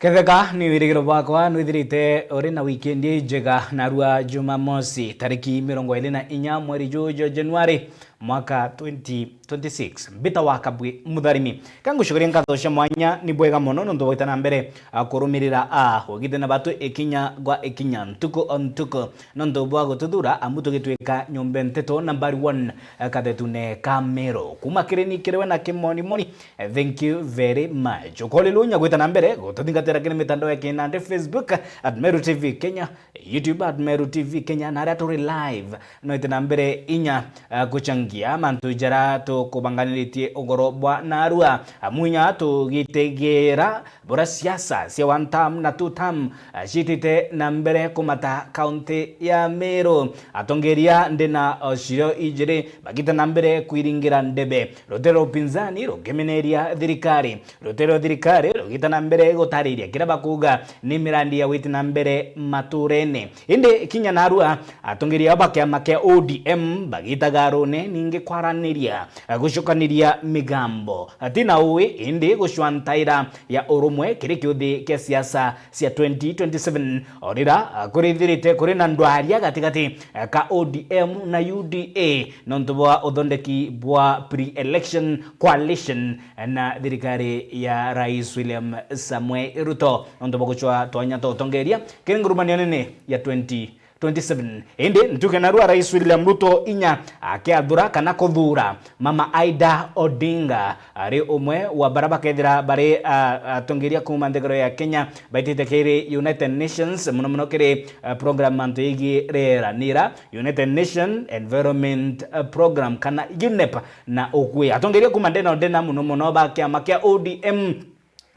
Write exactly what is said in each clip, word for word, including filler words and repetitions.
Ketheka ni wirigiro bwakwa nwithirite uri na wikendi injega, narua Jumamosi tariki mirongo iri na inya mweri juju jwa Januari mwaka twenty twenty-six. Mbita wa Kabwi Mutharimi. Kangucokeria nkatho cia mwanya, ni bwega mono nontu bwa gwita na mbere, a, kurumirira, a, ugite na batu ikinya gwa ikinya, ntuku o ntuku, nontu bwa gututhura amu tugitwika nyombe nteto nambari one, a, kathetune ka Meru. Kuma kiri ni kiri we na kimonimoni, eh, thank you very much. Ukorirwe inya gwita na mbere gututhingatira kiri mitandao ya kinandi, Facebook at Meru T V Kenya, YouTube at Meru T V Kenya, na aria turi live no ite na mbere inya, eh, guchangia mantu jara tukubanganiritie ugoro bwa narua. Amu inya tugitegeera buria siasa cia one term na two term, eh, ciitite na mbere kumata kaunti ya Meru. Atongeria ndi na, eh, cirio ijiri bagita na mbere kwiringira ndebe. Rutere rwa upinzani rukimeneria thirikari. Rutere rwa thirikari rugita na mbere gutariria kiria bakuuga ni mirandi ya gwiti na mbere maturene. Indi kinya narua, atongeria ba kiama kia O D M bagitaga rune ningi kwaraniria, gucukaniria migambo. Ati na ui indi gucwa ntaira ya urumwe kiri kiuthi kia siasa cia twenty twenty-seven, o rira, a, kurithirite kuri na ndwaria gatigati, a, ka O D M na U D A nontu bwa uthondeki bwa pre-election coalition na thirikari ya Rais William Samoei Ruto nontu bwa gucwa twanya twa utongeria kiri ngurumanio nene ya twenty twenty-seven. Indi ntuke narua Rais William Ruto inya akiathura kana kuthura Mama Ida Odinga ari umwe wa bara bakethira bari, a, atongeria kuma nthiguru ya Kenya baitite kiri United Nations, muno muno kiri, a, program mantu yigii riera nira, United Nations Environment, a, Program kana UNEP na ukui. Atongeria kuma ndena ndena muno muno ba kiama kia O D M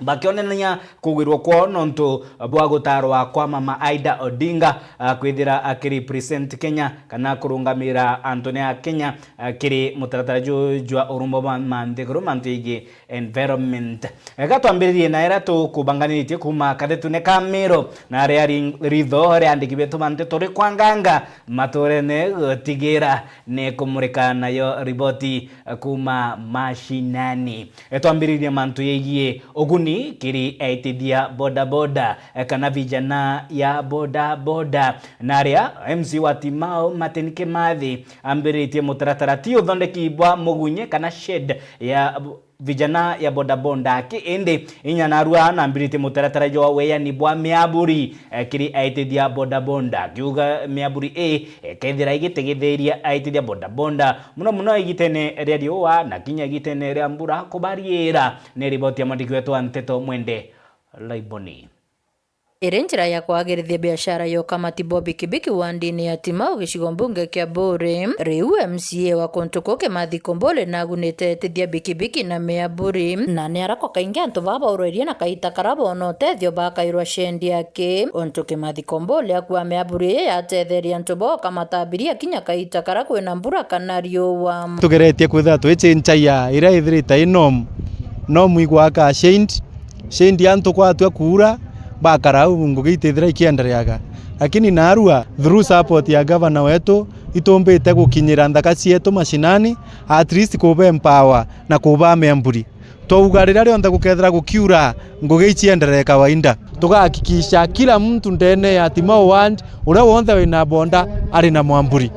bakionania kugwirwa kwao nontu bwa gutarwa kwa Mama Ida Odinga, a, kwithira akirepresent Kenya kana kurungamira antu ni a Kenya, a, kiri mutaratara ju jwa urumwe bwa manthiguru mantu yigii environment. Ega twambiririe na iria tukubanganiritie kuma kathetune ka Meru, na aria ri-, ritho ria andiki betu ba nteto rikwanganga maturene gutigira ni kumurika nayo riboti kuma mashinani. E, twambiririe mantu yegii uguni kiri aitithia bodaboda, e, kana vijana ya bodaboda. Na aria M C wa Timau Martin Kimathi ambiritie mutaratara ti uthondeki bwa mugunye kana shed ya vijana ya bodaboda aki, indi inya narua nambiritie mutaratara jwa weani bwa miaburi, eh, kiri aitithia bodaboda, akiuga miaburi ii ikethira igitegithiria aitithia bodaboda, muno muno igitene ria riua na kinya igitene ria mbura kubariira. Ni riboti ya mwandiki wetu wa nteto Mwende Laiboni. Iri njira ya kwagirithia biashara ya ukamati bwa bikibiki wa ndini ya Timau gicigo mbunge kia Buuri. Riu M C A wa kuntu kuu Kimathi Kombole nagunite aitithia bikibiki na miaburi, na ni arakwa kaingi antu baa baurairie na kaita kara boona utethio bakairwa shendi aki. Untu Kimathi Kombole akua miaburi ii yatetheria antu ba ukamata abiria kinya kaita kara kwina mbura kana riua. Tugeretie kwithira twicincagia iria ithirite i norm, norm igwaka shendi, shendi antu kwatua kuura, bakara au ngugi itithira ikiendereaga. Lakini narua, through support ya gavana wetu, itumbite gukinyira nthaka cietu mashinani, at least kuba empower na kuba miamburi. Twauga riria rionthe gukethira gukiura, ngugi icienderee kawaida. Tugahakikisha kila mtu ndene ya Timau ward, uria wonthe wina bonda, ari na mwamburi.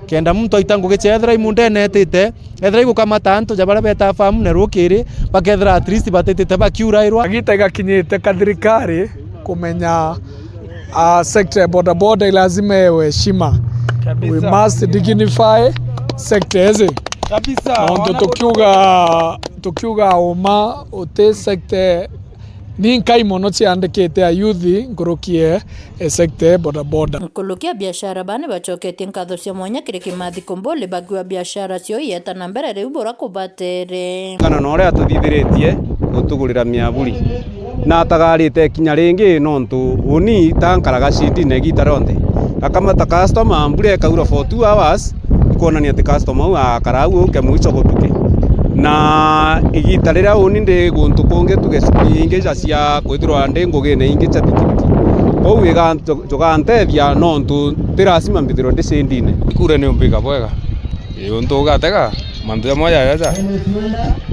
Kenda muntu aita ngugi ciethira imundene etite, ethira igukamata antu ja baria beta farm na rukiri, bakethira at least batitite bakiurairwa. Agita igakinyite ka thirikari kumenya, ah, sector ya bodaboda ni lazima ewe heshima. Kabisa. We must dignify sector ezi. Kabisa. Nontu tukiuga, tukiuga uma uti sector ni nkai mono ciandikite a youth nkuruki e, e sector bodaboda. Nkuruki a biashara baa ni bacoketie nkatho cia mwanya kiri Kimathi Kombole bakiuga biashara ciao ieta na mbere riu bura kubatere. Ng'ana na uria atuthithiritie gutugurira miaburi, na atagarite kinya ringi nontu uni ta nkaraga shindine igita rionthe. Gakamata customer, mbura ikaura for two hours, ikwonania ati customer au akara au uke mwicho gutuke. Na igita riria uni ndi guntu kungi tuge shughuli ingi ja cia kwithirwa ndi ngugine ingi cia bikibiki. Kwou iga-, jugantethia nontu ti lazima mbithirwe ndi shindine. Ikure ni umbiga bwega. Ii, untu ugatega, mantu jamwe jajaja.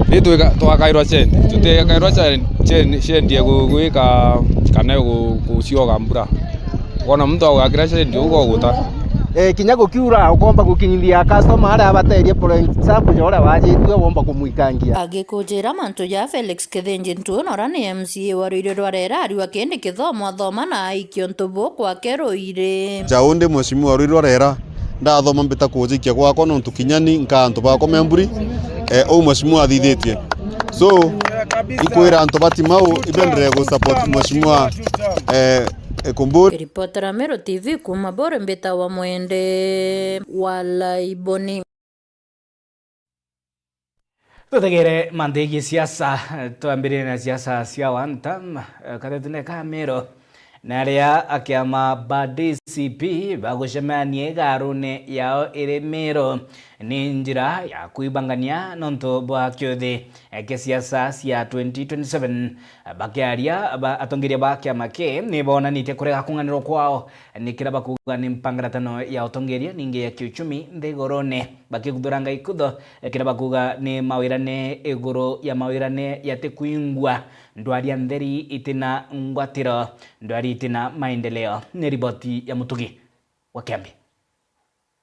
Ni twika-, twakairwa chendi. Tutikairwa chendi, chendi, chendi ya gu-, gwika, Kana gu-, gucioga mbura. Wona muntu agwakira shade, ugo guta. Eh, kinya gukiura, ukomba gukinyithia customer aria abaterie point sabu ja uria wajitue, womba kumwikangia. Agikunjira mantu ja Felix Kithinji Ntuna, uria ni M C A wa Ruiri rwa Rera, ariuga kindi kithomo athoma na aikio ntubu kwake Ruiri. Jaundi mheshimiwa wa Ruiri rwa Rera, ndathoma mbita kujikia gwakwa nontu kinya ni nka antu bakwa memburi, eh, uu mheshimiwa athithitie. So, ikwira antu ba Timau ibenderee gu support mheshimiwa, eh, Ekumburi. Ripotera Meru T V kuuma Bore, mbita wa Mwende wa Laiboni. Tutegere mantu jegie siasa, twambiririe na siasa cia one term, eh, katetu ne ka Meru. Na aria akiama ba D C P bagucemania igarune yao iri Meru, ni njira ya kwibangania nontu bwa kiuthi kia siasa cia twenty twenty-seven. Bakiaria, ba-, atongeria ba kiama ki ni bonanitie kurega kung'anirwa kwao ni kiria bakuuga ni mpangaratano ya utongeria ningi ya kiuchumi nthigurune, bakiguthuranga ikutho kiria bakuuga ni mawirane iguru ya mawirane yatikwingwa. Ndwari ya ntheri itina ngwatiro, ndwari itina maendeleo. Ni riboti ya Mutugi wa Kiambi.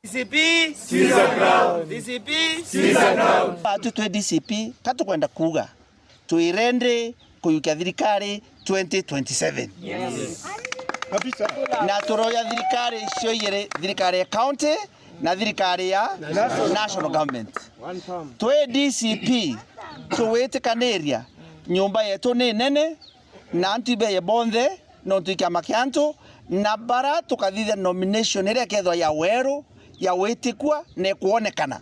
D C P, stand your ground. D C P, stand your ground. Atu twi D C P, ka tukwenda kuuga twi ready kuyukia thirikari twenty twenty-seven. Yes. Kabisa. Na turoya thirikari cio igiri, thirikari ya county na thirikari ya national government. One term. Twi D C P, tugwitikaniria nyumba yetu ni nene, na antu ibeye bonthe, nontu i kiama kia antu, na bara tukathithia nomination iria ikethirwa ya weru, ya witikua, na ikwonekana.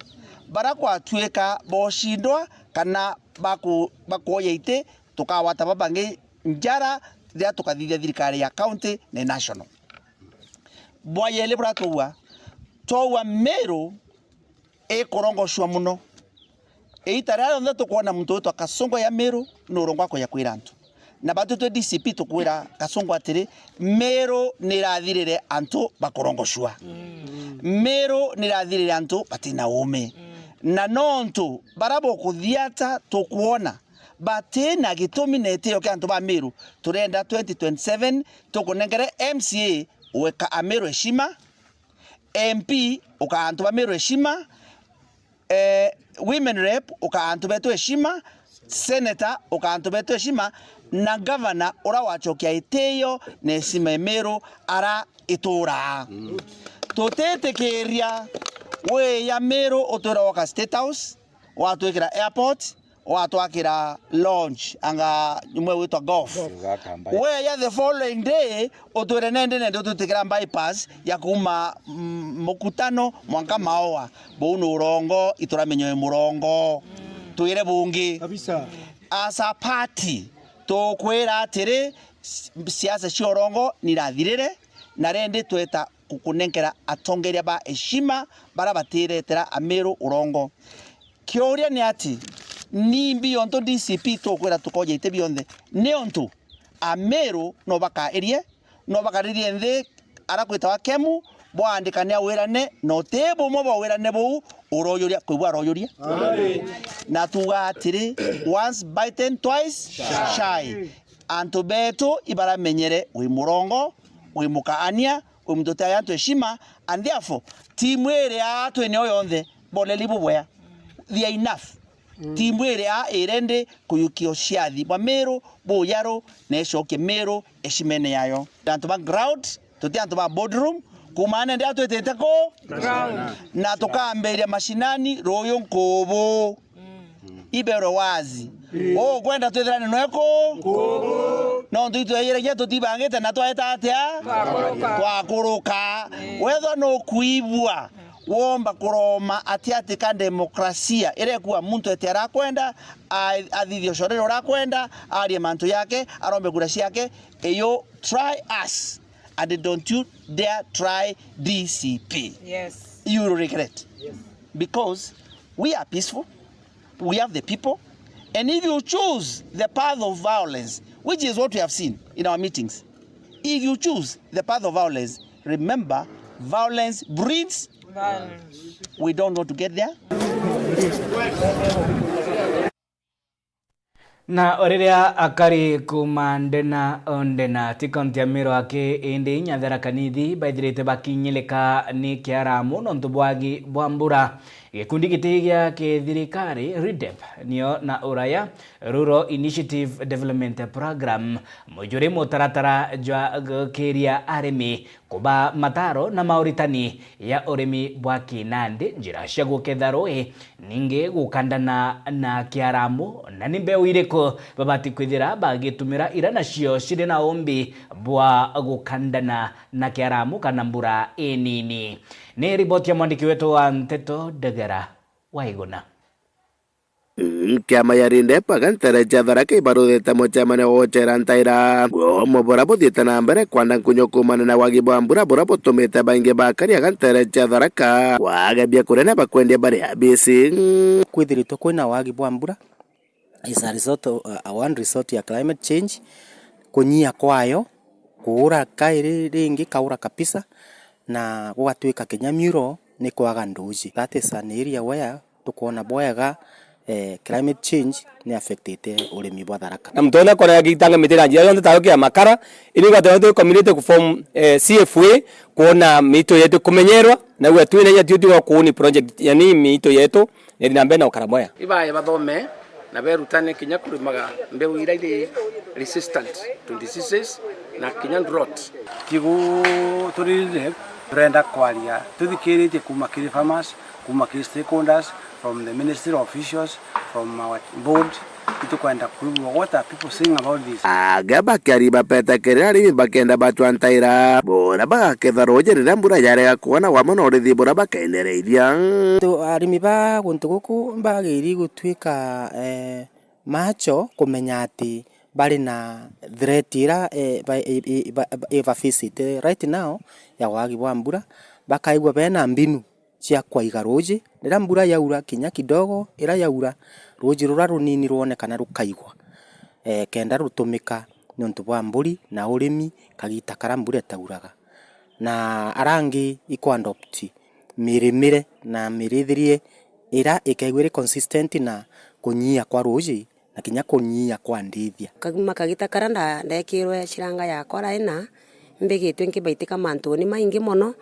Bara kwatuika bocindwa kana baku-, bakwoya iti, tukawata babangi njara riria tukathithia thirikari ya county na national. Bwa yeli buria twaua, twaua Meru ikurongoshua muno. Iita riria rionthe tukwona muntu witwa Kasongo ya Meru, ni urongo akoya kwira antu. Na batu twi D C P tukwira Kasongo atiri, Meru ni irathirire antu bakurongoshua. Mm. Meru ni irathirire antu batina uume. Mm. Na nontu bara bukuthiata tukwona batina gitumi na itio kia antu ba Meru, turenda twenty twenty-seven tukunengere M C A weka a Meru heshima, M P ukaa antu ba Meru heshima, eh, women rep ukaa antu betu heshima, senator ukaa antu betu heshima, na governor ura wachokia itio na heshima ya Meru ara ituraa. Mm. Tutitikiria wi ya Meru utwira woka State House, watwikira airport, watwakira lounge, anga nyumba igwitwa golf. Golf. Weya the following day, utwire nende nende utwitikira bypass ya kuma, mm, Mukutano mwanka Maua. Buu ni urongo, ituramenya wi murongo. Twire bungi. Kabisa. As a party, tukwira atiri, s-, siasa cia urongo nirathirire, na rendi tweta kukunenkera atongeria ba heshima bara batiretera Ameru urongo. Kiuria ni ati, nimbi yontu D C P tukwira tukoja iti bionthe? Ni ontu Ameru no bakairie, no bakaririe nthi ara kwitawa Kemu, bwaandikane awirane, na uti bumwe bwa wirane buu urojuria, kwigua arojuria. Amen. Na tuga atiri, once bitten, twice shy. Antu betu ibaramenyere wi murongo, wi mukaania, wi muntu utiaga antu heshima, and therefore, timu iria twinio yonthe, boleli bubwea. They are enough. Mm. Timu iria irendi kuyukia uciathi bwa Meru bujaru na icokie Meru heshimene yayo. Antu ba ground, tuti antu ba boardroom, kumana ndia twitite ku? Ground. Na tukambiria mashinani ruyu nkubu. Iberwe wazi. Ii. Ukwenda twithirane nweku? Nkubu. Nontu itweyiragia tutibangite na twaeta atia? Twakuruka. Twakuruka. Ii. Wethwa nukwibua, womba kuroma ati ati ka demokrasia iria ikua muntu eti arakwenda, a-, athithie ucorere urakwenda, arie mantu yake, arombe kura ciake, you try us and don't you dare try D C P. Yes. You will regret. Yes. Because we are peaceful, we have the people, and if you choose the path of violence, which is what we have seen in our meetings, if you choose the path of violence, remember, violence breeds. Violence. We don't want to get there. Na o riria akari kuuma ndena o ndena ti kaunti ya Meru aki indi inya Tharaka Nithi baithirite bakinyirika ni kiaramu nontu bwagi bwa mbura. Gikundi giti gia kithirikari, REDEP, nio na Uraya Rural Initiative Development Program, mujuri mutaratara jwa gukiria arimi kuba mataro na mauritani ya urimi bwa kinandi, njira cia guketha ruuji, ningi gukandana na kiaramu, na ni mbeu iriku babati kwithira bagitumira ira nacio ciri na umbi bwa gukandana na kiaramu kana mbura inini. Ni riboti ya mwandiki wetu wa nteto, Ndegera Waiguna. Mm, kiama ya REDEP aga ntere cia Tharaka ibaruthite mucemania wa gucera ntaira. Umo buria buthiite na mbere kwanda nkunyo kuumana na wagi bwa mbura buria butumite baingi bakari aga ntere cia Tharaka kwaga biakuria na bakwendia bari abisi. Mm. Kwithiritwe kwina wagi bwa mbura is a result of, uh, a one result ya climate change, kunyia kwayo, kuura kairi ringi kaura kabisa, na gugatwika kinya miuro ni kwaga nduuji. That is an area where tukwona bwega, eh, climate change ni affectite urimi bwa Tharaka. Na mtonya kwona gitanga miti na njira yonthe tayo kia makara, ini gwatwa tu community ku form, eh, C F A, kwona mito yetu kumenyerwa, na gwa twina nya tuti wa kuuni project, yani mito yetu ni na mbere na ukara moya. Ibaye bathome na berutane kinya kurimaga mbeu iria iri resistant to diseases na kinya drought. Tigu turi REDEP, turenda kwaria tuthikiritie kuuma kiri farmers, kuuma kiri stakeholders, from the ministry officials, from our board, itukwenda kwigua what are people saying about this. Aga bakiari bapetekerera arimi bakenda batwa ntaira buria bagaketha ruuji riria mbura yarega kwona wamwe na urithi buria bakaendereithia. Tu-, arimi ba guntu guku bagiri gutwika, eh, macho kumenya ati bari na threat ira, eh, ba, i, i, ba, ba, ibafacite right now ya wagi bwa mbura, bakaigua bena mbinu cia kwaiga ruuji. Riria mbura yaura kinya kidogo, ira yaura, ruuji ruria runini rwonekana rukaigwa, eh, kenda rutumika niuntu bwa mburi na urimi kagita karia mbura itauraga. Na aria angi iku adopt mirimire na mirithirie ira ikaigua iri consistent na kunyia kwa ruuji na kinya kunyia kwa ndithia. Kagima kagita karia nda-, ndekirwe ciranga yakwa raina, mbigitwe nkibaitika mantuni maingi mono,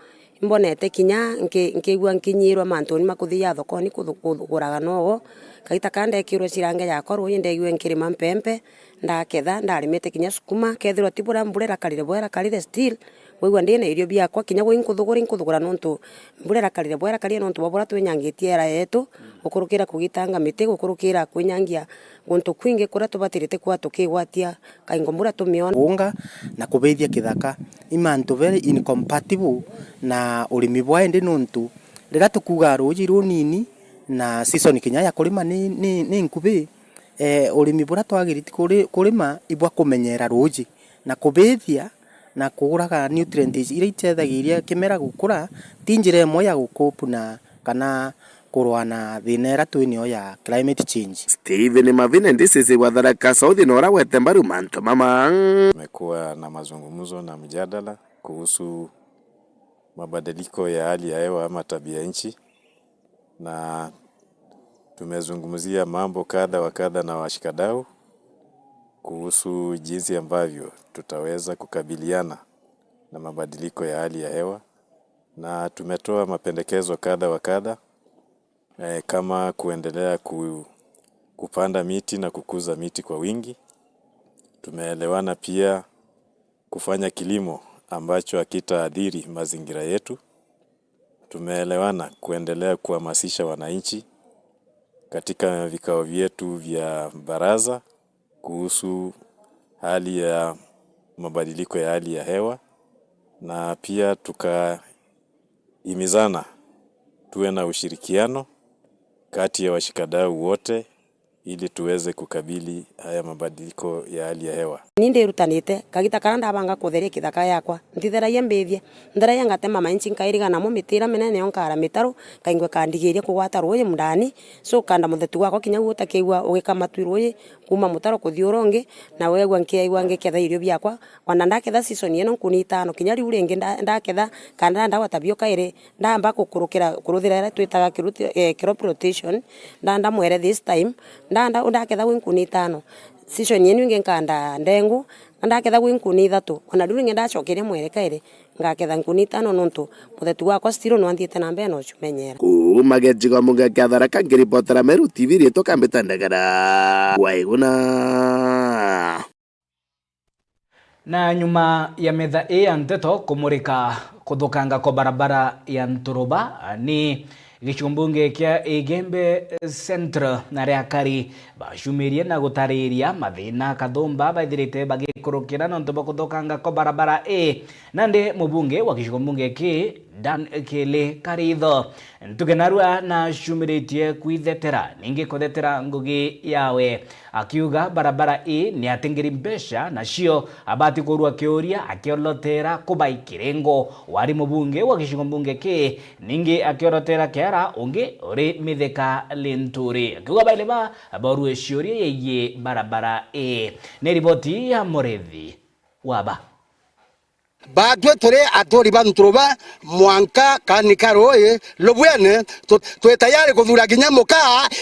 imbonete kinya nki-, nkigua nkinyirwa mantuni ma kuthia thokoni kuthu-, kuthuguraga nogo. Kagita karia ndekirwe ciranga yakwa ruuji, ndegua nkirima mpempe, ndaketha, ndarimite kinya sukuma, kethirwa ti buria mbura irakarire bwa irakarire still, waigua ndina irio biakwa, kinya gwi nkuthugura, inkuthugura nontu mbura irakarire bwa irakarire nontu bwa buria twinyangitie era yetu, gukurukira kugitanga miti, gukurukira kwinyangia guntu kwingi kuria tubatirite kuba tukigwatia kaingo mbura tumiona. Kuunga na kubithia kithaka i mantu very incompatible na urimi bwa indi nontu riria tukuuga ruuji runini na season kinya ya kurima ni, ni, ni nkubi, eh, urimi buria twagiriti kuri-, kurima ibwa kumenyera ruuji na kubithia na kuuraga nutrient iria itethagiria kimera gukura, ti njira imwe ya gucope na kana kurwa na thina iria twi nayo ya climate change. Stephen Mavine, D C C wa Tharaka South, na uragwete mbaru mantu mama. Tumekuwa na mazungumzo na mjadala kuhusu mabadiliko ya hali ya hewa ama tabia nchi, na tumezungumzia mambo kadha wa kadha na washikadau kuhusu jinsi ambavyo tutaweza kukabiliana na mabadiliko ya hali ya hewa, na tumetoa mapendekezo kadha wa kadha, eh, kama kuendelea ku-, kupanda miti na kukuza miti kwa wingi. Tumeelewana pia kufanya kilimo ambacho hakitaathiri mazingira yetu. Tumeelewana kuendelea kuhamasisha wananchi katika vikao vyetu vya baraza kuhusu hali ya mabadiliko ya hali ya hewa, na pia tukahimizana tuwe na ushirikiano kati ya washikadau wote ili tuweze kukabili haya mabadiliko ya hali ya hewa. Ni ndirutanite, kagita karia ndabanga kutheria kithaka yakwa, ntitheragia mbithie, ntheragia ngatema mainchi nkairiga namo miti iria minene yo nkaara mitaru, nkaingwa ikandigiria kugwata ruuji mundani, so kanda muthetu gwakwa kinya gwe utakigua ugikamatwi ruuji kuuma mutaro kuthii uria ungi, na wegua nkiaigua ngiketha irio biakwa, ona ndaketha season ino nkuni itano, kinya riu ringi nda-, ndaketha, kana ndagwata bio kairi, ndamba kukurukira, kuruthira iria twitaga kiruti-, eh, crop rotation, ndanda mwere this time, ndanda, ndaketha gwi nkuni itano. Season yenu ingi nkanda ndengu, na ndaketha gwi nkuni ithatu, ona riu ringi ndacokeria mwere kairi, ngaketha nkuni itano, nontu muthetu wakwa still no anthiite na mbere na ucumenyera. Kuuma gicigo mbunge kia Tharaka, nkiripotera Meru T V, riitwa Kambita Ndegera. Waiguna. Na nyuma ya metha ii ya nteto kumurika kuthukanga kwa barabara ya Nturuba, ni gicigo mbunge kia Igembe Central na ria Kari bacumirie na gutariria mathina kathumba baithirite bagikurukira nontu bwa kuthukanga kwa barabara ii. Nandi mubunge wa gicigo mbunge ki Dan Kili Karitho Ntuke narua nacumiritie kwithetera, ningi kuthetera ngugi yawe, akiuga barabara ii ni atengeri mbeca, nacio abati kurua kiuria akiorotera Kubai Kiringo wari mubunge wa gicigo mbunge ki, ningi akiorotera Kiara ungi uri Mithika Linturi, akiuga bairi ba borue ciuria yegii barabara ii. Ni riboti ya Murithi Waba. Baatwi turi aturi ba Nturuba, mwanka kani ka ruui Lubwene, tu-, twi tayari kuthuura kinya muka,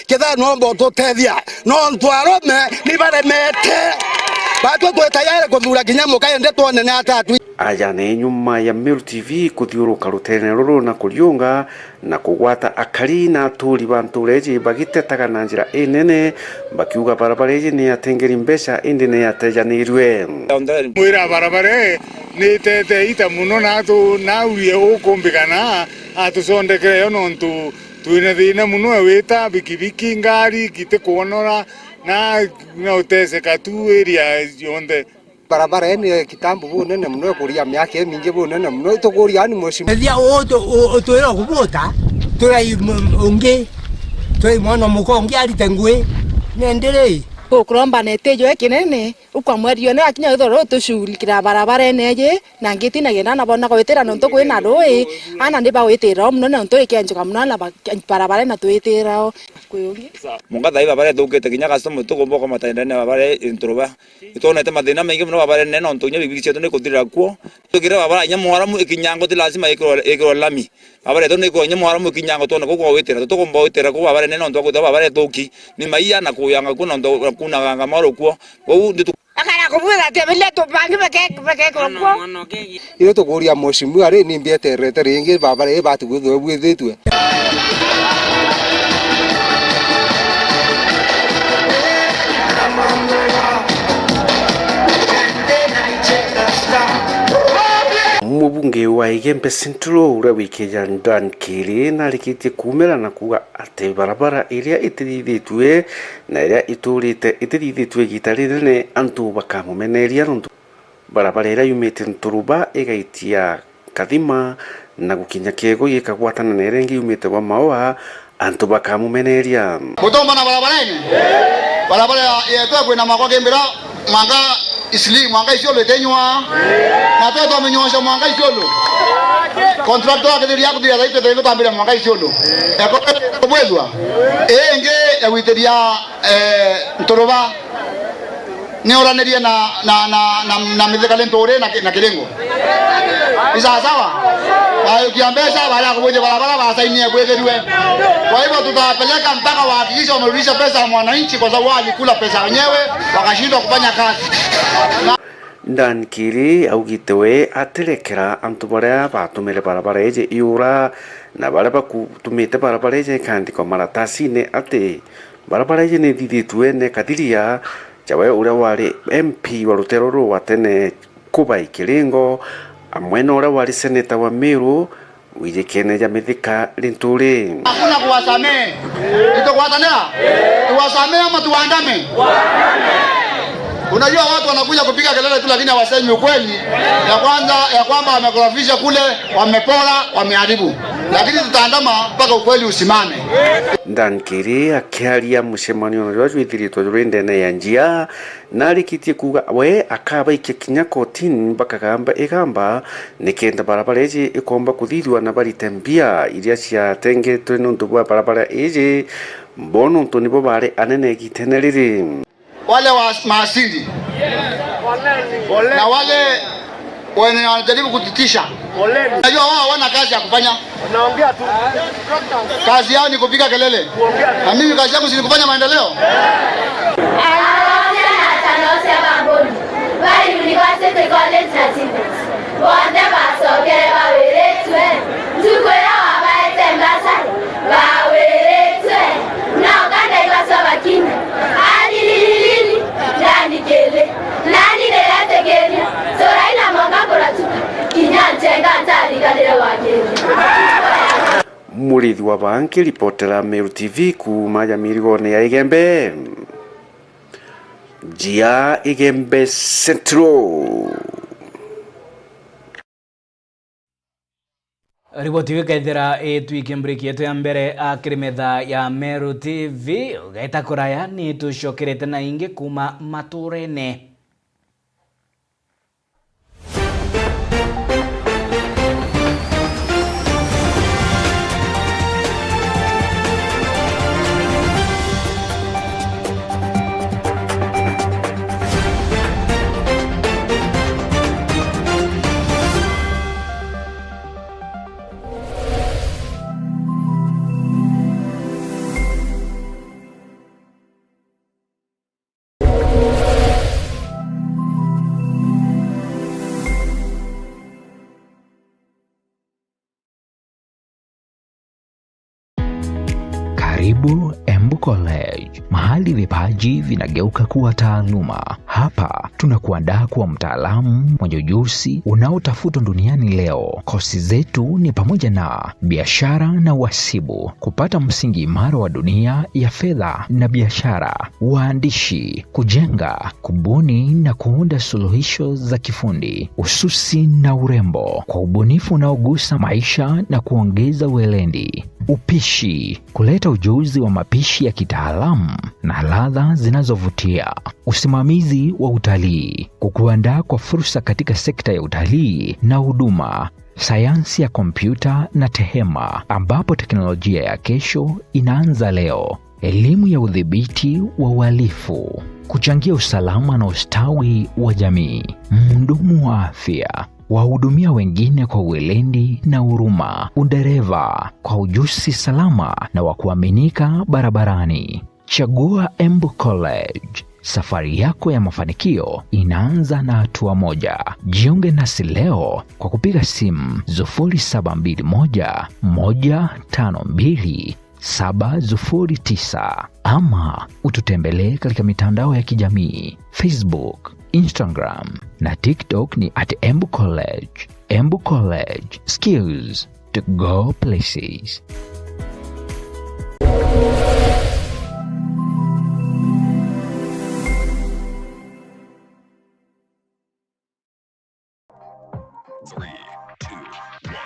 kethira noomba ututethia. Nontu arume ni baremete. Baatwi twi tayari kuthuura kinya muka, indi twone ni atia atwi. Aja ni nyuma ya Meru T V kuthiuruka ruteere ruru na kuriunga, na kugwata akari na aturi ba ntuura iji bagitetaga na njira inene, bakiuga barabara iji ni yatengeri mbeca indi ni yatejanirue. Mwira barabara ii ni itete ita mono, na atu-, na aurie ukumbikana atucondekere yo, nontu twina thina mono ya wita bikibiki, ngari gitikwonora, na, na uteseka tu area yonthe. Barabara ii ni kitambo bunene mono, ikuria miaka imingi bunene mono. Itukuria ni mheshimiwa. Ethia u-, u-, utwire kubuta, turai m-, ungi, turai mwana muka ungi arite ngui. Nindi ri? Ukuromba na itijo ikinene, ukwa mweri one wakinya withirwa utushughulikira barabarene iji, na ngiti na genda na bona kwitira nontu kwina ruui, ana ni bagwitira o mono nontu ikienjuka mono na ba-, barabara na twitira o. Kwi ungi. Munga thai barabara ithukite kinya customer tukumba kwa matendene barabara Nturuba. Itwonete mathina maingi mono barabara nene, nontu kinya bikibiki cietu ni kuthirira kuo. Tukire barabara inya mwaramu ikinyangwa, ti lazima ikirwe, ikirwe lami. Barabara yetu ni ikirwe inya mwaramu ikinyangwa, twone kuu kwa witira. Tutikumba witira kuu barabara nene, nontu akwithirwa barabara ithuki. Ni maiya na kuyanga kuo, nontu kunaganga mauru kuo. Kwou nditu- Akara kubwira ati biria tubangi beke-, bekekwa kuo. Ithu tukuria mheshimiwa ri, ni mbieterete ringi, barabara ii ibati kwithirwa ibwithitue. Mubunge wa Igembe Central uria wikija Dan Kiri narikitie kuumira na kuuga ati barabara iria itithithitue na iria iturite itithithitue igiita rinene, antu bakamumeneria nontu barabara iria yumite Nturuba igaitia Kathima na gukinya Kiego igikagwatana na iria ingi yumite gwa Maua, antu bakamumeneria. Mutomba na barabara inu? Barabara ya, yetu ya kwina makwa Kimbira, mwanka Isli, mwanka Isiolo itinywa. Na twe twaminyosha mwanka Isiolo. Contractor akithiria kuthiria thaitwe thaitwe twambire mwanka Isiolo. Ekobwethwa. Ii ingi ya gwitiria, eh, Nturuba. Niuranirie na, na, na, na, na Mithika Linturi na, na Kiringo. Ni sawa sawa? Bayukia mbeca, baria kubwithia barabara, basainie bwithirue. Kwa hivyo tutawapeleka mpaka wahakikishe wamerudisha pesa ya mwananchi, kwa sababu walikula pesa wenyewe, wakashindwa kufanya kazi. Na Dan Kiri augite we atirekera antu baria batumire barabara iji iura na baria bakutumite barabara iji ikandikwa maratasine ati barabara iji ni ithithitue na ikathiria, jawe uria wari M P wa ruteere ruru rwa tene Kubai Kiringo, amwe na uria wari seneta wa Meru, wijikene ja Mithika Linturi. Hakuna kuwasamehe. Tutagwatanira? Tuwasamehe ama tuwaandame? Unajua watu wanakuja kupiga kelele tu, lakini hawasemi ukweli ya kwanza, ya kwamba wamekorofisha kule, wamepora, wameharibu. Lakini tutaandama mpaka ukweli usimame. Dan Kiri akiaria mucemanio na juria jwithiritwe juri ndene ya njia, narikitie kuuga we akabaikia kinya kotini bakagamba igamba nikenda barabara iji ikomba kuthithua na barite mbia iria ciatengetwe niuntu bwa barabara iji, bo niuntu nibo bari anene igitene riri. Wale wa maasili na wale wenye wanajaribu kututisha, najua wao hawana kazi ya kufanya. Kazi yao ni kupiga kelele. Na mimi kazi yangu si ni kufanya maendeleo? Ba University College na TVET, bonthe bacokere bawiritwe. Ntuku iria wabaete mbasari, bawiritwe. Nao ka ndaigua bakinya, "Ani lili lili, ndani kili, nani niretikiria, turai na mwanka kuratuka, kinya njenga ntariganire wagiri." Murithi wa Banki, ripotera Meru T V kuuma ja mirigone ya Igembe. Njia Igembe Central. Riboti iu ikaithira itwike mburiki yetu ya mbere, a, kiri metha ya Meru T V. Ugaita kuraya, ni tucokerete na ingi kuuma maturene. Karibu Embu College, mahali vipaji vinageuka kuwa taaluma. Hapa tunakuandaa kuwa mtaalamu mwenye ujuzi unaotafutwa duniani leo. Kosi zetu ni pamoja na biashara na uhasibu, kupata msingi imara wa dunia ya fedha na biashara, uandishi, kujenga, kubuni na kuunda suluhisho za kifundi, ususi na urembo kwa ubunifu unaogusa maisha na kuongeza weledi, upishi, kuleta ujuzi wa mapishi ya kitaalamu na ladha zinazovutia, usimamizi wa utalii, kukuandaa kwa fursa katika sekta ya utalii na huduma, sayansi ya kompyuta na tehema, ambapo teknolojia ya kesho inaanza leo. Elimu ya udhibiti wa uhalifu, kuchangia usalama na ustawi wa jamii. Mhudumu wa afya, wahudumia wengine kwa weledi na huruma. Udereva, kwa ujuzi salama na wa kuaminika barabarani. Chagua Embu College. Safari yako ya mafanikio inaanza na hatua moja. Jiunge nasi leo kwa kupiga simu sufuri saba mbili moja, moja tano mbili, saba sufuri tisa, ama ututembelee katika mitandao ya kijamii, Facebook, Instagram na TikTok ni at Embu College. Embu College, skills to go places. Three, two, one.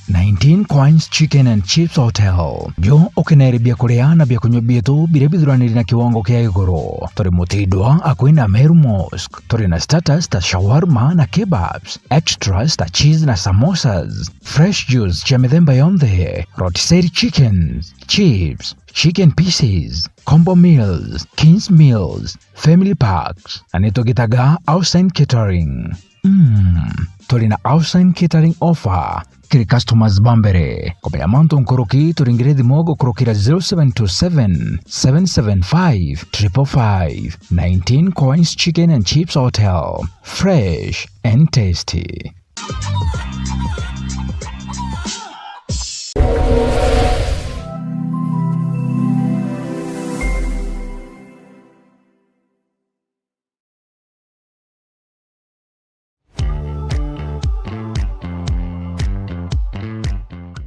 Nineteen Coins Chicken and Chips Hotel. Jo ukenere biakuria na biakunywa bietu biria bithuranire na kiwango kia iguru. Turi Mutindwa, akui na Meru Mosque. Turi na starters ta shawarma na kebabs, extras ta cheese na samosas, fresh juice cia mithemba yonthe, rotisserie chickens, chips, chicken pieces, combo meals, kings meals, family packs, na nitugitaga Ausen Catering. Mm, turi na Ausen Catering offer kiri customers ba mbere. Kumenya mantu nkuruki, turingire thimo gukurukira zero seven two seven, seven seven five, triple five. Nineteen Coins Chicken and Chips Hotel. Fresh and tasty.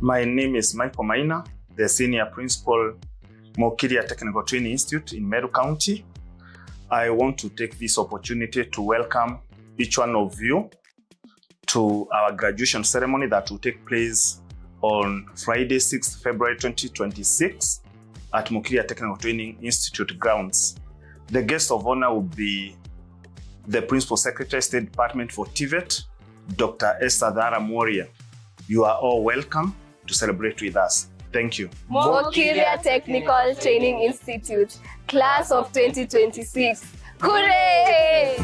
My name is Michael Maina, the Senior Principal, Mokiria Technical Training Institute in Meru County. I want to take this opportunity to welcome each one of you to our graduation ceremony that will take place on Friday, sixth February twenty twenty-six, at Mokiria Technical Training Institute grounds. The guest of honor will be the Principal Secretary, State Department for TVET, Doctor Esther Thara Moria. You are all welcome to celebrate with us. Thank you. Mokiria Technical Training Institute, class of twenty twenty-six. Hooray!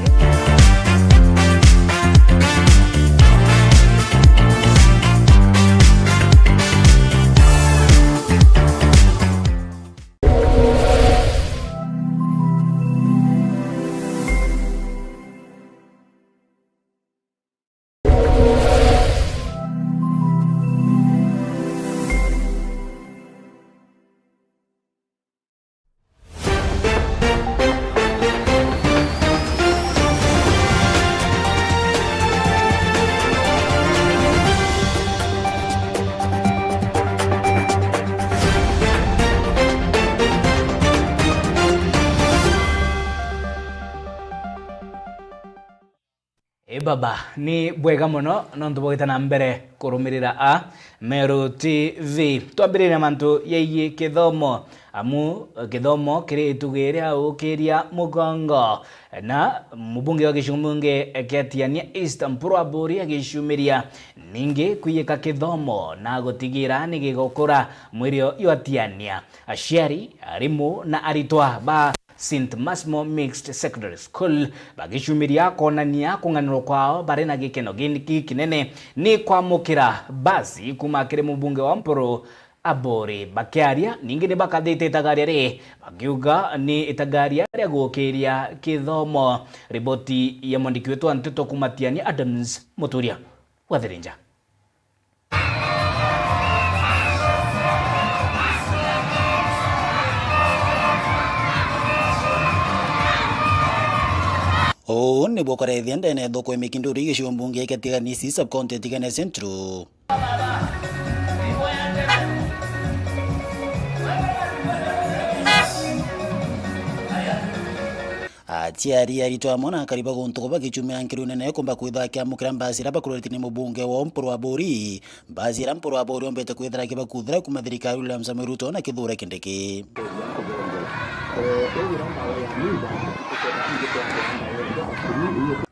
Baba, ni bwega mono nontu bwagita na mbere kurumirira a Meru T V. Twambiririe na mantu yaigie kithomo, amu kithomo kiri itugi ria ukiria mugongo. Na mubunge wa gicigo mbunge kia Tigania East, Mpuru Aburi, agiciumiria ningi kwiyika kithomo na gutigira ni gigukura mwirio jwa Tigania. Aciari, arimu na aritwa ba Saint Massimo Mixed Secondary School bagicumiria konania kung'anirwa kwao bari na gikeno gi-, gikinene ni kwamukira mbasi kuma kiri mubunge wa Mpuru Aburi. Bakiaria ningi ni bakathite itagaria ri, bakiuga ni itagaria ria gukiria kithomo. Riboti ya mwandiki wetu wa nteto kuma Tigania, Adams Muturia wa Thirinja. Uu niguo kurethia ndene thuku ya Mikinduri gicigo mbunge kia Tigania East sub-county ya Tigania Central. Aciari, aritwa amwe na akari ba guntu kuba bagichumia nkirune na kumba kwithwa akiamukira mbasi iria bakururite ni mubunge wa Mpuru Aburi. Mbasi iria Mpuru Aburi ombete kwithira akibakuthira kuma thirikari William Samoei Ruto na Kithure Kindiki.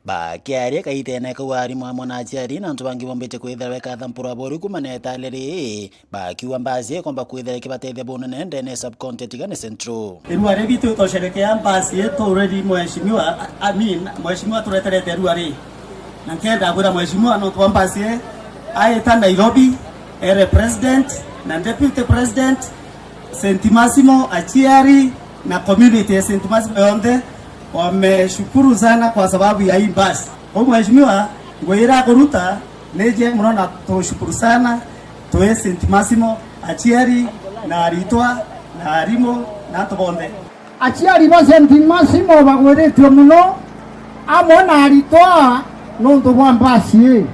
Bakiaria kaitene kau, arimu amwe na aciari na antu bangi bombete kwithira bekatha Mpuru Aburi kuma na itale ri, bakiuga mbasi ikomba kwithira ikibatethia bunene ndene sub-county ya Tigania Central. Irua ri bitu itosherekea mbasi itu already, mheshimiwa, I mean, mheshimiwa tureterete irua ri. Na nkenda kwira mheshimiwa nontu bwa mbasi ii, aita Nairobi, ere president na deputy president, Saint Massimo, aciari na community ya Saint Massimo yonthe wameshukuru sana kwa sababu ya hii mbasi. Kwa mheshimiwa, ngwira kuruta nije muno na tushukuru sana twi Saint Massimo, aciari na aritwa na arimu na antu bonthe. Aciari ba Saint Massimo bagwiritue mono, amwe na aritwa nontu bwa mbasi ii.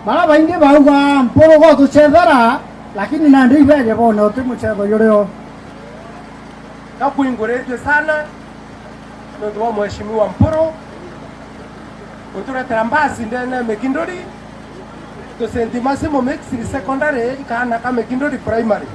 Baria baingi bauga, "Mpuru gotucethera," lakini nandi ibeje bone uti mucetho jurio. Gakwinguritue sana nontu bwa Mheshimiwa Mpuru guturetera mbasi ndene ya Mikinduri to Saint Massimo Mixed Secondary, kaana ka Mikinduri Primary.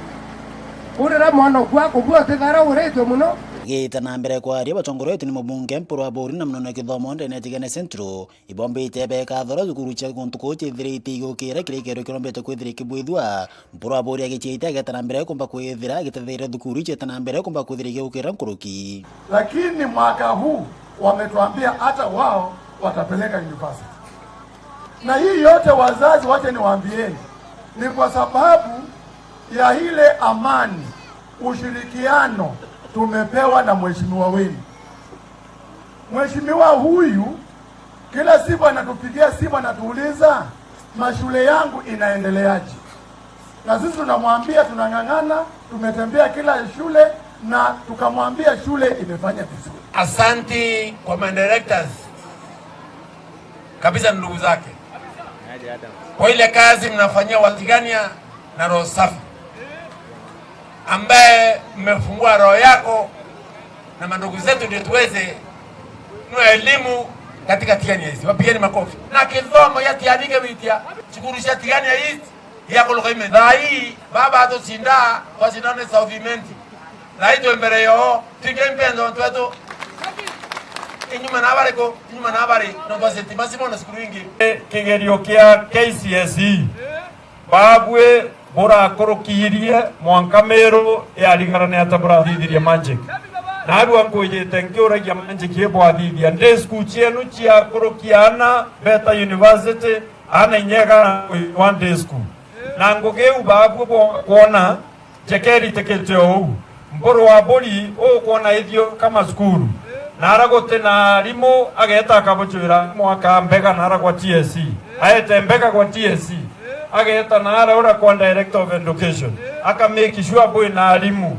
Kurira mwana uku akubua utithara uritwe mono. Agita na mbere kwaria, batongoretwe ni mubunge Mpuru Aburi na munene kithomo ndene ya Tigania Central, ibombite bekathora thukuru cia guntu kuu ciithirite igukira kirikiro kirombete kwithira ikibwithua. Mpuru Aburi agiciite ageta na mbere kumba kwithira agitetheria thukuru iciete na mbere kumba kwithira igukira nkuruki. Lakini mwaka huu wametuambia hata wao watapeleka university. Na hii yote wazazi, wacha niwaambieni, ni kwa sababu ya ile amani, ushirikiano tumepewa na mheshimiwa wenu. Mheshimiwa huyu kila siku anatupigia simu, anatuuliza, "Mashule yangu inaendeleaje?" Na sisi tunamwambia tunang'ang'ana, tumetembea kila shule na tukamwambia shule imefanya vizuri. Asanti kwa ma directors kabisa, ndugu zake, kwa ile kazi mnafanyia Watigania na roho safi, ambaye mmefungua roho yako na mandugu zetu, ndio tuweze nua elimu katika Tigania East. Wapigeni makofi. Na kithomo gia Tigania East, cukuru cia Tigania East, gia kuluka ime. Thaa hii, baba atucinda, twacindana ni South Imenti. Thaa hii twi mbere yoo, twingi mpendo ntwetu. Inyuma na bariku, inyuma na bari, no twacindana na cukuru ingi. Kigerio kia K C S E. Baabui burakurukiirie mwanka Miru yarigara ni ata burathithirie Magic? Naarua nkwijite nkiuragia Magic ibwathithia day school cienu cia kurukia aana beta university, aana inyega na kwithwa day school. Na ngugi iu baabui bo-, kwona Jekeri tikite o uu. Mpuru wa Aburi ukwona ithiuruka macukuru, na ara guti na arimu, ageeta akabucwira arimu, akaa Mbega na ara gwa T S C. Aete Mbega gwa T S C, ageeta na ara uria kwa Director of Education, aka make sure bwi na arimu,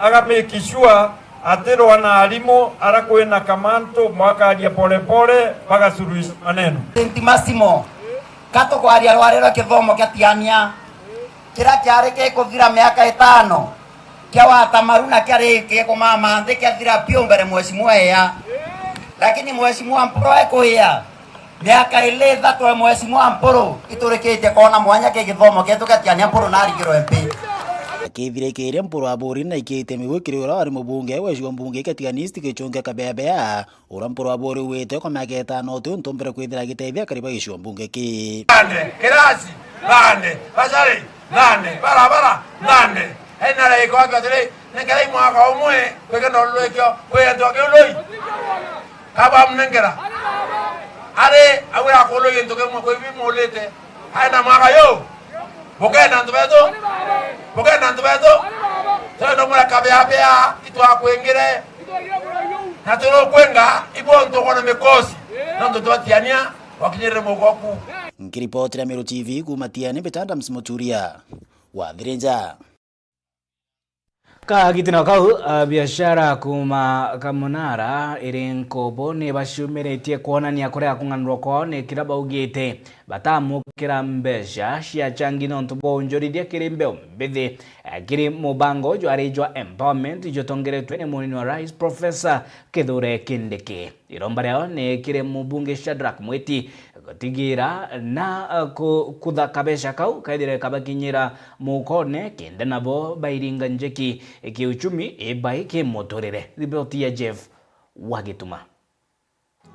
aga make sure ati rwa na arimu ara kwina kamantu mwakaria pole pole, bagasuluhisha maneno. Saint Massimo, ka tukwaria rwari rwa kithomo kia Tigania, kiria kiari gikuthira miaka itano, kia watamaru na kiari gikumama nthi kiathira biu mbere mheshimiwa eya. Lakini mheshimiwa Mpuru ekuia, Miaka ili ithatu e Mheshimiwa Mpuru, iturikitie kwona mwanya ki githomo kietu kia Tiania Mpuru na aringirwe M P. Akithirikiria Mpuru Aburi na aikitie migu kiri uria wari mubunge wa gicigo mbunge kia Tigania East Gichunge Kabeabea, uria Mpuru Aburi ugwite kwa miaka itano uti untu mbere kwithira agiteethia akari ba gicigo mbunge ki. Nande, kirasi, nande, basari, nande, barabara, nande. Ena raiko ake atiri, nenkerai mwaka umwe, kwigenda ururikio, kwi antu aki urui. Kaba amunenkera. Ari, awe akurui gintu kimwe kwi bimulite. Aenda mwaka yu. Bukenda antu betu. Bukenda antu betu. Twenda mwira Kabeabea, itwakwingire. Na turukwenga, ibo ntu kwona mikosi. Nontu twatiania, wakinyirire mugoku. Nkiripotera Meru T V kuuma Tiania, mbita Adams Muturia wa Thirinja. Kagitino kau, a, biashara kuuma Kamunara iri Nkubu ni baciumiritie kwonania kuria kung'anurwa kwao ni kiria baugite batamukira mbeca cia changi nontu bwa unjurithia kiri mbeu mbithi, e, kiri mubango jwari jwa empowerment jutongeretwe ni munini wa rais Professor Kithure Kindiki. Iromba riao ni kiri mubunge Shadrack Mwiti gutigira na, eh, ku-, kutha kabeca kau kethire kabakinyira mukone, kenda nabo bairinga njeki kiuchumi, ibai kimuturire. Riboti ya Jeff Wagituma.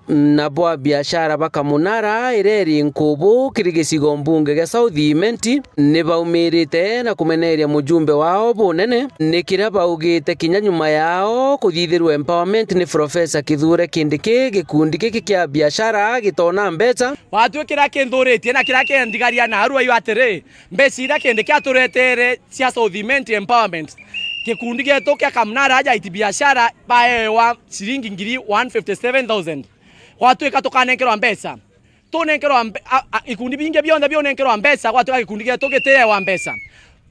Nabo abiashara ba Kamunara ireri Nkubu kiri gicigo mbunge gia South Imenti, ni baumirite na kumeneria mujumbe wao bunene, ni kiria baugite kinya nyuma yao kuthithirwa empowerment ni Professor Kithure Kindiki, gikundi giki kia biashara gitona mbeca. Watu kiria kinthuritie na kiria kindigaria narua yu atiri, mbeca iria Kindiki aturetere cia South Imenti empowerment, gikundi gietu kia Kamunara aja aiti biashara baewa ciringi ngiri one fifty seven thousand. Gwatuika tukanenkerwa mbeca. Tunenkerwa mbe-, a, a, ikundi bingi bionthe biunenkerwa mbeca, gwatuika gikundi gietu gitiewa mbeca.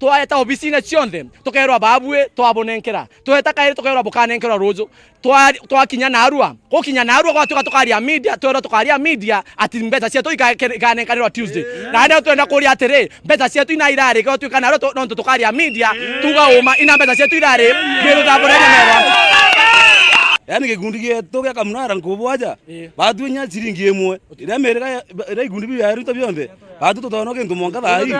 Twaeta obisine cionthe, tukeerwa babui twabunenkera. Tweta kairi tukeerwa bukanenkerwa ruju. Twa-, twakinya narua. Gukinya narua gwatuika tukaria media, twerwa tukaria media ati mbeca cietu ika-, ikanenkanirwa Tuesday. Na ndio twenda kuria atiri, mbeca cietu ina irarika, tuika narua tu-, nontu tukaria media, tuga uma, ina mbeca cietu irari, twirutha burenya mero. Yaani gikundi gietu gia Kamunara Nkubu aja, Ii. Batwinya ciringi imwe. Iria mirira ya, iria ikundi biu biaruta bionthe, batu tutoona kintu mwanka thaa ii.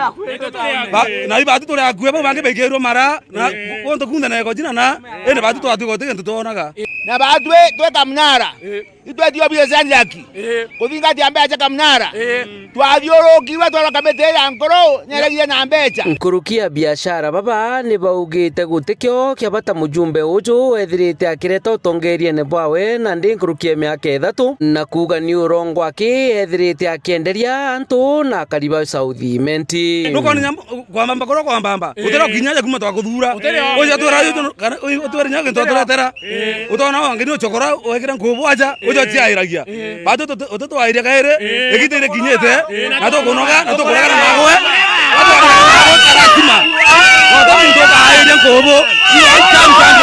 Ba-, na i batu turi akue, bau bangi baikirwe mara, na gontu kunthe na ego jina na, indi batu twatuika uti kintu twonaga. Na batwi twi Kamunara, itwetio bia cia njaki, kuthingatia mbeca cia Kamunara. Twathiurukirwe twona kamiti ya nkuru, nyeregie na mbeca. Nkuruki ya biashara baba ni baugite gutikio kia bata mujumbe uju ethirite akireta utongeriene bwawe nandi nkuruki ya miaka ithatu, na kuuga ni urongo aki ethirite akienderia antu na akari ba South Imenti. Ndukoni nyambo, kwambamba kuria kwambamba. Utira kinya ja kuma twakuthura. Uja twira, kana, utwira nya gintu turetera. Utona wangi ni uchokora, wekira Nkubu aja, uja ciairagia. Batu uti twairia kairi, igita irikinyite, na tukunoga, na tukuregana nagwe. Lazima. Wata muntu ukairia Nkubu. You are champion.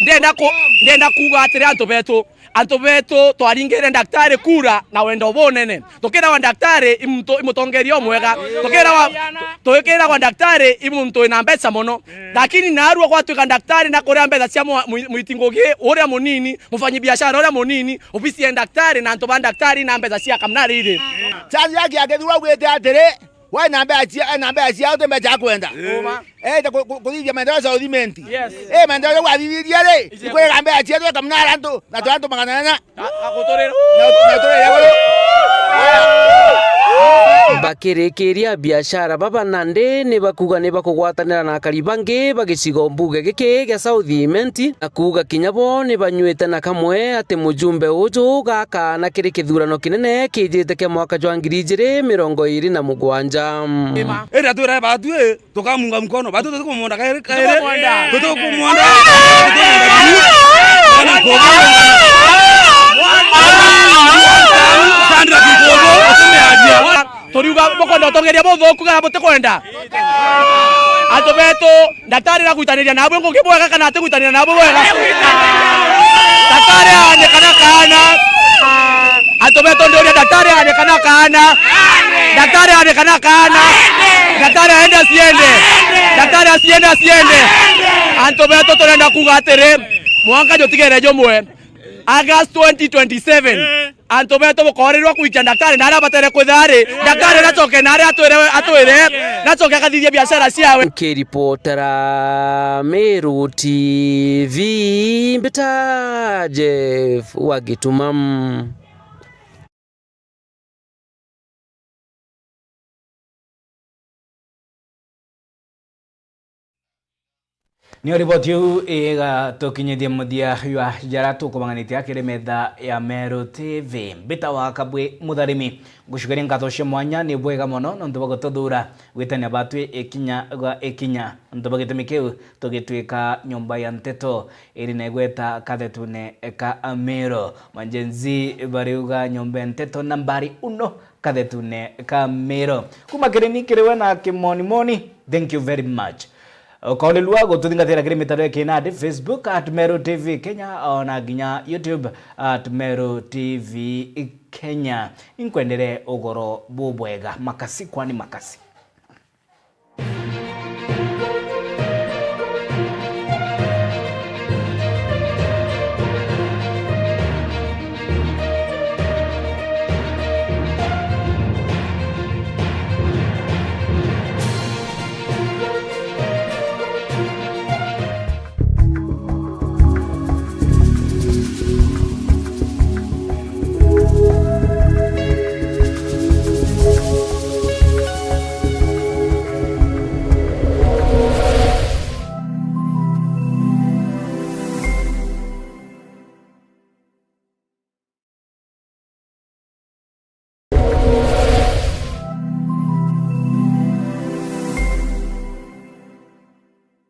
Ndenda ku-, ndenda kuuga atiri antu betu, antu betu twaringire ndaktari kura na wendo bunene. Tukiragwa ndaktari i muntu, i mutongeria umwega. Tukiragwa, tukiragwa ndaktari i muntu wina mbeca mono. Lakini narua gwatuika ndaktari na kuria mbeca cia mwa-, mwi-, mwiti ngugi uria munini, mufanyi biashara uria munini, ofisi ya ndaktari na antu ba ndaktari na mbeca cia Kamunara iri. Chance yake akithirwa gwite atiri, we na mbeca cia, na mbeca ciao ti mbeca akwenda. Ete ku-, ku-, kuthithia maendeleo ya South Imenti. Yes. Eh, maendeleo jau athithithia ri, ikwega mbeca cietu Kamunara antu, na twa antu magana ana. Na, na turire iguru. Bakirikiria biashara baba nandi ni bakuuga ni bakugwatanira na akari bangi ba gicigo mbuge giki gia South Imenti, na kuuga kinya bo ni banyuite na kamwe ati mujumbe uju gakaana kiri kithurano kinene kijite kia mwaka jwa ngiri ijiri mirongo iri na mugwanja. Iri atwira batwi, tukamunga mkono. Batu tutikumwenda kairi, kairi. Tutikumwenda. Tutikumwenda. Tutikumwenda. Sandra Kigogo, utumeadia. Turiuga bukwenda utongeria buthuku kana butikwenda? Antu betu, ndaktari agwitaniria nabwe ngugi bwega kana atigwitaniria nabwe bwega? Ndaktari aane kana kaana? Antu betu ndiuria, ndaktari aane kana kaana? Ndaktari aane kana kaana? Ndaktari aende asiende? Ndaktari asiende, asiende? Antu betu turenda kuuga atiri, Mwanka jutigere jumwe. August twenty twenty-seven. Eh. Antu betu bukorirwa kwikia ndakitari na aria batere kwithari. Eh. Ndakitari nacoke na aria atwire, atwire. Eh. Nacoke akathithia biashara ciawe. Nkiripotera Meru T V, mbita Jeff wa Gituma. Niyo riboti iu igatukinyithia muthia jwa jaria tukubang'anitie akiri metha ya Meru T V. Mbita wa Kabwi Mutharimi, ngucukeria nkatho cia mwanya, ni bwega mono nontu bwa gututhuura gwitania batwi ikinya gwa ikinya. Nontu bwa gitumi kiu, tugitwika nyomba ya nteto iri na igweta kathetune ka Meru. Ma Gen Z bariuga nyomba ya nteto nambari uno kathetune ka Meru. Kuma kiri ni kiri we na kimonimoni, thank you very much. Ukoolilua gututhingatira kiri mitaro ya kinandi, Facebook at Meru T V Kenya, ona nginya YouTube at Meru T V Kenya. Inkwendere ugoro bubwega, makasi kwani makasi.